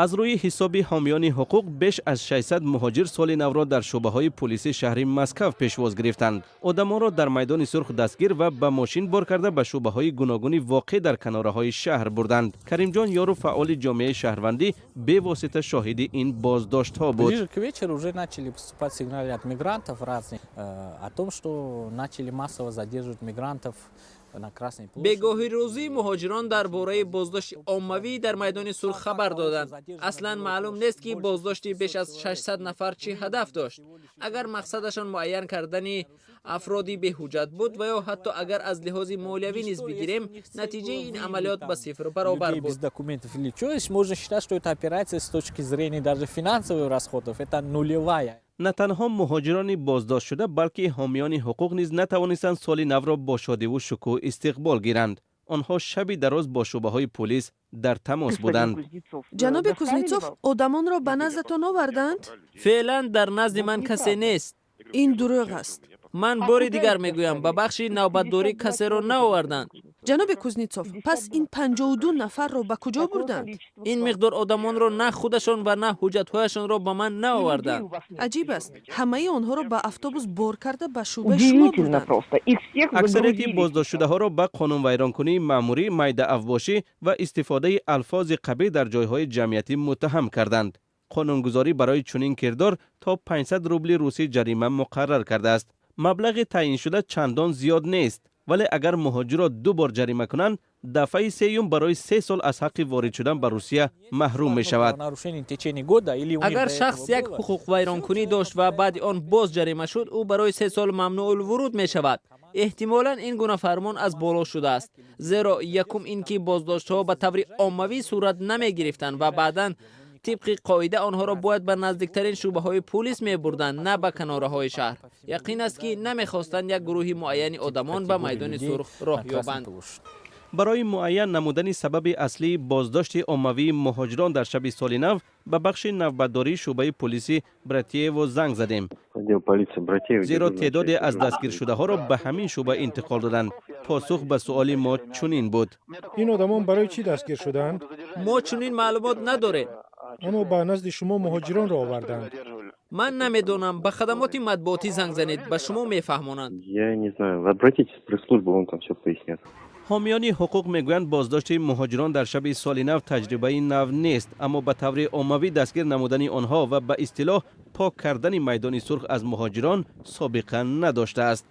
Аз рӯи ҳисоби ҳомиёни ҳуқуқ, беш аз 600 муҳоҷир соли навро дар шӯъбаҳои пулиси шаҳри Москав пешвоз гирифтанд. Одамонро дар Майдони Сурх дастгир ва ба мошин бор карда, ба шӯъбаҳои гуногуни воқеъ дар канораҳои шаҳр бурданд. Каримҷон Ёру, фаъоли ҷомеаи шаҳрвандӣ, бевосита шоҳиди ин боздоштҳо буд. Ближе к вечеру уже начали поступать сигналы от мигрантов разных о том, что начали массово задерживать мигрантов на Красной площади. Бегоҳи рӯзӣ муҳоҷирон дар бораи боздошти оммавӣ дар Майдони Сурх хабар доданд. Аслан маълум нест, ки боздошти беш аз 600 нафар чӣ ҳадаф дошт. Агар мақсадашон муайян кардани афроди беҳуҷҷат буд ва ё ҳатто агар аз лиҳози молиявӣ низ бигирем, натиҷаи ин амалиёт ба сифр баробар Людей без буд. документов или что, есть, можно считать, что эта операция с точки зрения даже финансовых расходов, это нулевая. На танҳо муҳоҷирони боздоштшуда, балки ҳомиёни ҳуқуқ низ натавонистанд соли навро бо шодиву шукӯҳ истиқбол гиранд. Онҳо шаби дароз бо шӯъбаҳои пулис дар тамос буданд. Ҷаноби Кузнецов, одамонро ба наздатон оварданд? Феълан дар назди ман касе нест. Ин дурӯғ аст. Ман бори дигар мегӯям, ба бахши навбатдорӣ касеро наоварданд. Ҷаноби Кузнецов, пас ин 52 нафарро ба куҷо бурданд? Ин миқдор одамонро на худашон ва на ҳуҷҷатҳояшонро ба ман наоварданд. Аҷиб аст, ҳамаи онҳоро ба автобус бор карда, ба шӯъбаи шумо бурданд. Аксарияти боздоштшудаҳоро ба қонунвайронкунии маъмурӣ, майдаавбошӣ ва истифодаи алфози қабеҳ дар ҷойҳои ҷамъиятӣ муттаҳам карданд. Қонунгузорӣ барои чунин кирдор то 500 рубли русӣ ҷарима муқаррар кардааст. Маблағи таъйиншуда чандон зиёд нест, вале агар муҳоҷирро ду бор ҷарима кунанд, дафъаи сеюм барои 3 сол аз ҳаққи ворид шудан ба Русия маҳрум мешавад. Агар шахс як ҳуқуқвайронкунӣ дошт ва баъди он боз ҷарима шуд, ӯ барои 3 сол мамнӯъулвуруд мешавад. Эҳтимолан, ин гуна фармон аз боло шудааст, зеро якум ин ки боздоштҳо ба таври оммавӣ сурат намегирифтанд ва баъдан тибқи қоида онҳоро бояд ба наздиктарин шӯъбаҳои пулис мебурданд, на ба канораҳои шаҳр. Яқин аст, ки намехостанд як гурӯҳи муайяни одамон ба Майдони Сурх роҳ ёбанд. Барои муайян намудани сабаби аслии боздошти оммавии муҳоҷирон дар шаби соли нав ба бахши навбатдории шӯъбаи пулиси Братеево занг задем, зеро теъдоде аз дастгиршудаҳоро ба ҳамин шӯъба интиқол доданд. Посух ба суоли мо чунин буд: Ин одамон барои чӣ дастгир шуданд? Мо чунин маълумот надорем. Аммо ба назди шумо муҳоҷиронро оварданд. Ман намедонам. Ба хадамоти матбуотӣ занг занед, ба шумо мефаҳмонанд. Я не знаю, обратитесь в пресс-службу, вам там все пояснят. Ҳомиёни ҳуқуқ мегӯянд, боздошти муҳоҷирон дар шаби соли нав таҷрибаи нав нест, аммо ба таври оммавӣ дастгир намудани онҳо ва ба истилоҳ пок кардани Майдони Сурх аз муҳоҷирон собиқа надоштааст.